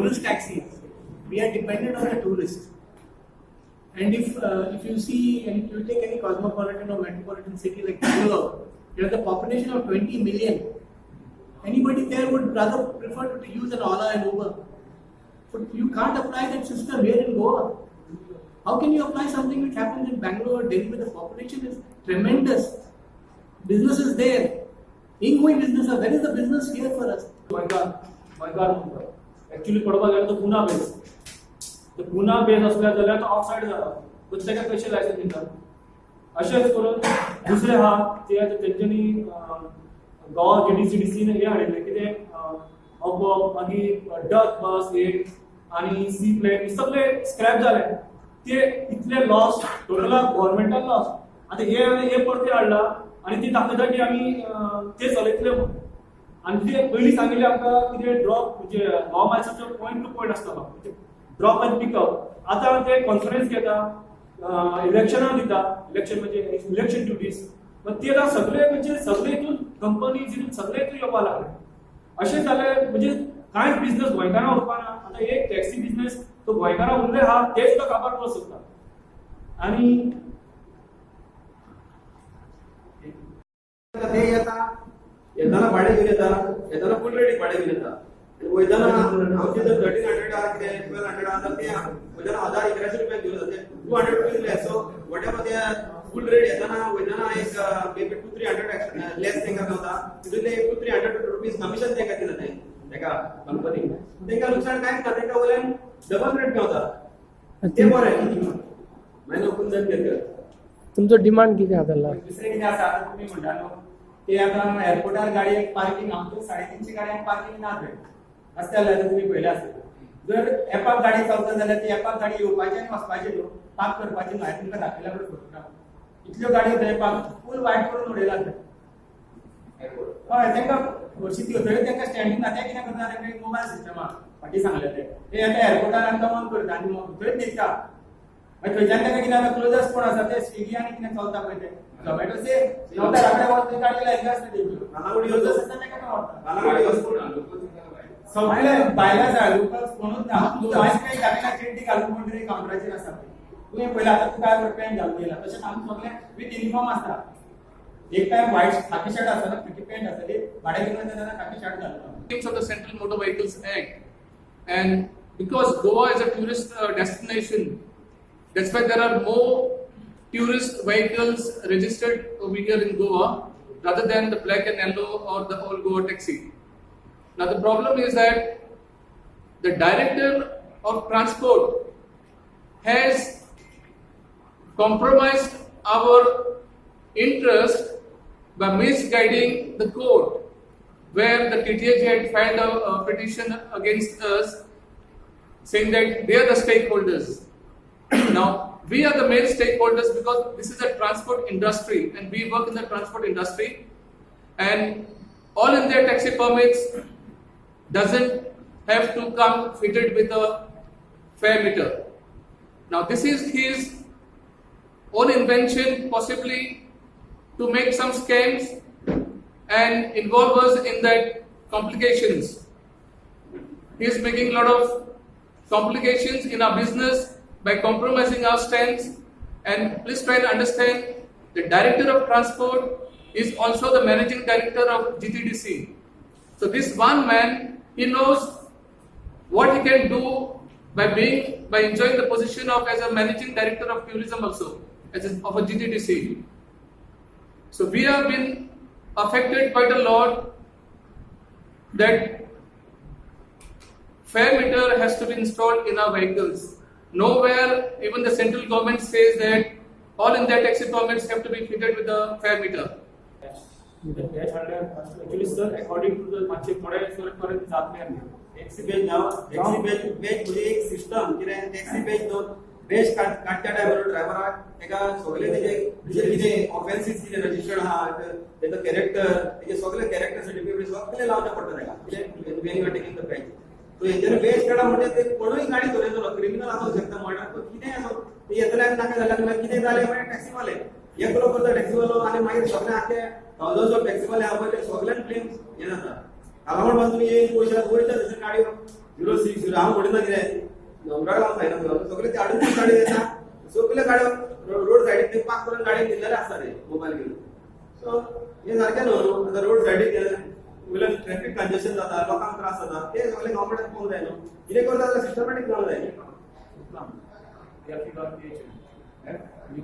tourist taxis, we are dependent on the tourist. And if you see and you take any cosmopolitan or metropolitan city like Bangalore, you have the population of 20 million. Anybody there would rather prefer to use an Ola and Uber. But you can't apply that system here in Goa. How can you apply something which happens in Bangalore or Delhi where the population is tremendous? Business is there. Ingoing business, where is the business here for us? गोंयकार गोंयकार म्हणटा actually पळोवपाक गेल्यार तो पुना बेस, तो पुना बेस असल्या जाल्यार तो आवटसायड जाला, पण ताका कशें लायसन्स दिता? अशेंच करून दुसरें आहा ते आतां तेंच्यांनी गोवा जीटीसीडीसीन हें हाडिल्लें कितें, अप मागीर डक बस एक आनी सी प्लेन सगळे स्क्रॅप जाले. ते इतले लॉस, टोटल गव्हर्मेंटाक लॉस. आतां हे हे परते हाडला आनी ती दाखयता की आमी ते चलयतले म्हणून. आनी ते पयलीं सांगिल्लें आमकां कितें, ड्रॉप म्हणजे गोवा मायल्साचो पॉयंट टू पॉयंट आसतलो, म्हणजे ड्रॉप आनी पिकअप. आतां ते कॉन्फरन्स घेता, इलेक्शनां दिता, इलेक्शन म्हणजे इलेक्शन ड्युटीज. मग ते आतां सगळे म्हणजे सगळे हितून कंपनीज हितून सगळे हितून येवपा लागले. अशें जालें म्हणजे कांयच बिझनस गोंयकारां उरपाना. आतां एक टॅक्सी बिझनस तो गोंयकारां उरले आहा, ते सुद्दां काबार करूंक सोदता आनी ते येता, येताना भाडें घेवन येता, येताना फूल रेटीक भाडें घेवन येता आनी वयताना आमचे जर 1300 आहा, कितें 1200 आहा जाल्यार ते वयताना 1000-1100 रुपया घेवन येता, ₹200 less. So whatever ते फूल रेट येताना वयताना एक maybe 200-300 less तांकां गावता. तितूंतले ₹200-300 कमिशन तांकां दिता ते ताका कंपनीक. तांकां लुकसाण कांयच ना, तांकां वयल्यान डबल रेट गावता, ते बरें. मागीर कुंदन केरकर. तुमचो डिमांड कितें आसा लास्ट? दुसरें कितें आसा, आतां तुमी म्हणटा न्हू ते आतां एअरपोर्टार गाडयेक पार्किंग, आमचे 350 गाडयांक पार्किंग ना थंय रस्त्यार लायता. तुमी पळयलें आसतलें. जर एपाक गाडी चलता जाल्यार ती एपाक गाडी येवपाची आनी वचपाची न्हू, पार्क करपाची न्हू. हांवें तुमकां दाखयला पळय फोटो, इतल्यो गाडयो थंय पार्क फूल वायट करून उडयला थंय. हय, तांकां हरशीं ती थंय तांकां स्टँडींग ना. ते कितें करता, तांकां एक मोबायल सिस्टम आहा, फाटीं सांगले ते ते येता एअरपोर्टार आमकां ऑन करता आनी थंयच न्हिदता. मागीर थंयच्यान तांकां कितें जाता, क्लोजस्ट कोण आसा ते स्विगी आनी कितें चलता पळय ते झोमॅटो से नवता कडेन वच, थंय गाडी लायिल्ली आसता तेंची. क्लोजस्ट आसा ताका तो व्हरता. सगळे बायलां जाय, लोकल कोणूच ना. तूं हांवें काय घालिना, चेड्डी घालून कोण तरी काउंटराचेर आसा पळय. तुवें पयलें, आतां तूं काय पॅन्ट घालून येयला. तशेंच आमी सगळे विथ युनिफॉर्म आसता. एक टायम व्हायट खाकी शर्ट आसता, खाकी पॅन्ट आसतली, भाडें घेवन वयता तेन्ना खाकी शर्ट घालता. Of the Central Motor Vehicles Act, and because Goa is a tourist destination, that's why there are more tourist vehicles registered over here in Goa rather than the black and yellow or the old Goa taxi. Now the problem is that the director of transport has compromised our interest by misguiding the court, where the TTAG had filed a petition against us saying that they are the stakeholders. Now, we are the main stakeholders because this is a transport industry and we work in the transport industry, and all India taxi permits doesn't have to come fitted with a fare meter. Now, this is his own invention, possibly to make some scams and involve us in that complications. He is making a lot of complications in our business by compromising our stance. And please try to understand, the director of transport is also the managing director of GTDC. So this one man, he knows what he can do by enjoying the position of as a managing director of tourism also, of a GTDC. So we have been affected quite a lot that fare meter has to be installed in our vehicles. Nowhere, even the central government says that all India taxi permits have to be fitted with a fare meter. Batch हाडल्यार actually sir, according to the मातशे थोडे sir परत जातले आनी taxi badge नाव, taxi badge, badge म्हणजे एक system कितें, taxi badge दोन badge काडच्या टायमार ड्रायव्हराक तेका सगळे तेजे तेजे कितें ऑफेन्सीस कितें रजिस्टर्ड आहा, तेजो कॅरेक्टर, तेजे सगळे कॅरेक्टर सर्टिफिकेट सगळे लावचे पडटा तेका कितें when you are taking the badge. So हेंच्यानी बॅज काडा म्हणजे ते कोणूय गाडी चलयतलो, क्रिमिनल आसूंक शकता, मर्डर कितेंय आसूं, ते येतले आनी नाका जाल्यार मागीर कितें जालें मागीर टॅक्सीवाले एकलो करता टॅक्सीवालो आनी मागीर सगळे आख्खे थावजंड्स ऑफ टॅक्सीवाले आहा पळय, ते सगळ्यांक ब्लेम हें जाता. कालावड बाजून एक पयशे वयता थंयसर गाडयो. 06 0 हांव म्हणिना कितें नंबराक हांव सांगिना, सगळे ते हाडून गाडी येता, सगळे गाडयो रोड सायडीक ते पार्क करून गाडी न्हिदलेले आसता ते मोबायल घेवन. सो हे सारकें न्हू. आतां रोड सायडीक वयल्यान ट्रॅफिक कंजेशन जाता, लोकांक त्रास जाता, ते सगळे गव्हर्मेंटान पळोवंक जाय न्हू. कितें करता जाल्यार सिस्टमॅटीक जावंक जाय. You